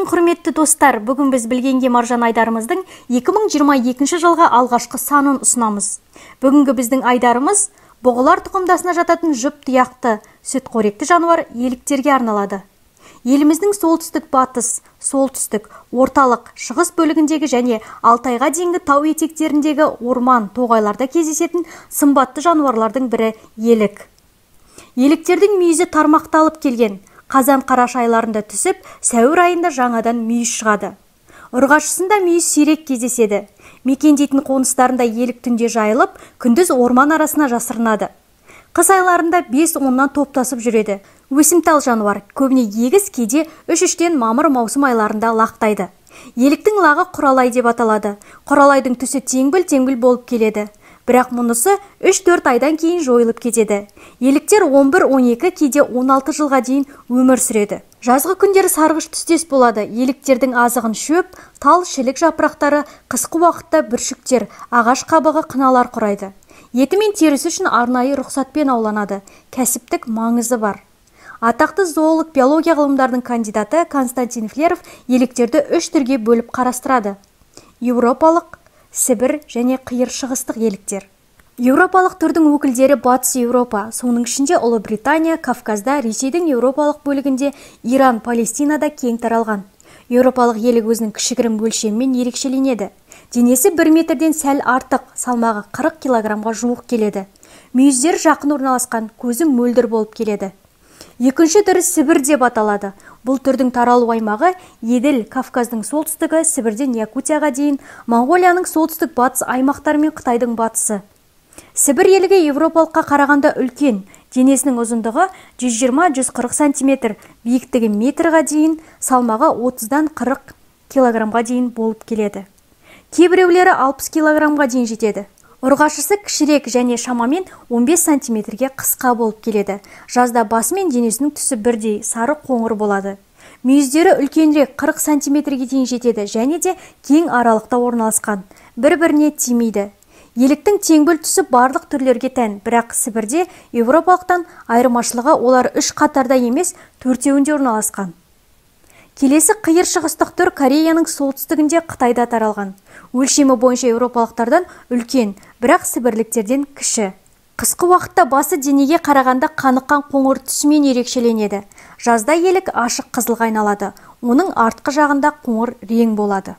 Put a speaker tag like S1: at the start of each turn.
S1: Ассалаумағалейкум, құрметті достар. Бүгін біз Білгенге маржан айдарымыздың 2022 жылғы алғашқы санын ұсынамыз. Бүгінгі біздің айдарымыз бұғылар тұқымдасына жататын жұп тұяқты, сүтқоректі жануар еліктерге арналады. Еліміздің солтүстік батыс, солтүстік, орталық, шығыс бөлігіндегі және Алтайға дейінгі тау етектеріндегі орман, тоғайларда кездесетін сымбатты жануарлардың бірі елік. Еліктердің мүйізі тармақталып келген. Қазан қараша айларында түсіп, сәуір айында жаңадан мүйіз шығады. Ұрғашысында мүйіз сирек кездеседі. Мекендейтін қоныстарында елік түнде жайылып, күндіз орман арасына жасырынады. Қыс айларында 5-10-нан топтасып жүреді. Өсімтал жануар, көбіне егіз, кейде 3-3-тен мамыр-маусым айларында лақтайды. Еліктің лағы құралай деп аталады. Құралайдың түсі теңбіл-теңбіл болып келеді. Бірақ мұнысы 3-4 айдан кейін жойылып кетеді. Еліктер 11-12, кейде 16 жылға дейін өмір сүреді. Жазғы күндері сарғыш түстес болады. Еліктердің азығын шөп, тал, шілік жапырақтары, қысқы уақытта бүршіктер, ағаш қабығы, қыналар құрайды. Еті мен терісі үшін арнайы рұқсатпен ауланады. Кәсіптік маңызы бар. Атақты зоолог, биология ғылымдарының кандидаты Константин Флеров еліктерді үш түрге бөліп қарастырады. Еуропалық, Сібір және қиыр шығыстық еліктер. Еуропалық түрдің өкілдері Батыс Еуропа, соның ішінде Ұлыбритания, Кавказда, Ресейдің еуропалық бөлігінде, Иран, Палестинада кең таралған. Еуропалық елік өзінің кішігірім өлшемімен ерекшеленеді. Денесі 1 метрден сәл артық, салмағы 40 килограммға жуық келеді. Мүйіздері жақын орналасқан, көзі мөлдір болып келеді. Екінші түрі Сібір деп аталады. Бұл түрдің таралу аймағы Еділ, Кавказдың солтүстігі, Сібірден Якутияға дейін, Моңғолияның солтүстік батыс аймақтары мен Қытайдың батысы. Сібір елігі еуропалыққа қарағанда үлкен, денесінің ұзындығы 120-140 сантиметр, биіктігі метрға дейін, салмағы 30-дан 40 килограммға дейін болып келеді. Кейбіреулері 60 килограммға дейін жетеді. Ұрғашысы кішірек және шамамен 15 сантиметрге қысқа болып келеді. Жазда басы мен денесінің түсі бірдей сары қоңыр болады. Мүйіздері үлкенірек 40 сантиметрге дейін жетеді және де кең аралықта орналасқан. Бір-біріне тимейді. Еліктің теңбіл түсі барлық түрлерге тән, бірақ Сібірде еуропалықтан айырмашылығы олар үш қатарда емес, төртеуінде орналасқан. Келесі қиыр шығыстық түр Кореяның солтүстігінде, Қытайда таралған. Өлшемі бойынша еуропалықтардан үлкен, бірақ сібірліктерден кіші. Қысқы уақытта басы денеге қарағанда қаныққан қоңыр түсімен ерекшеленеді. Жазда елік ашық қызылға айналады. Оның артқы жағында қоңыр рең болады.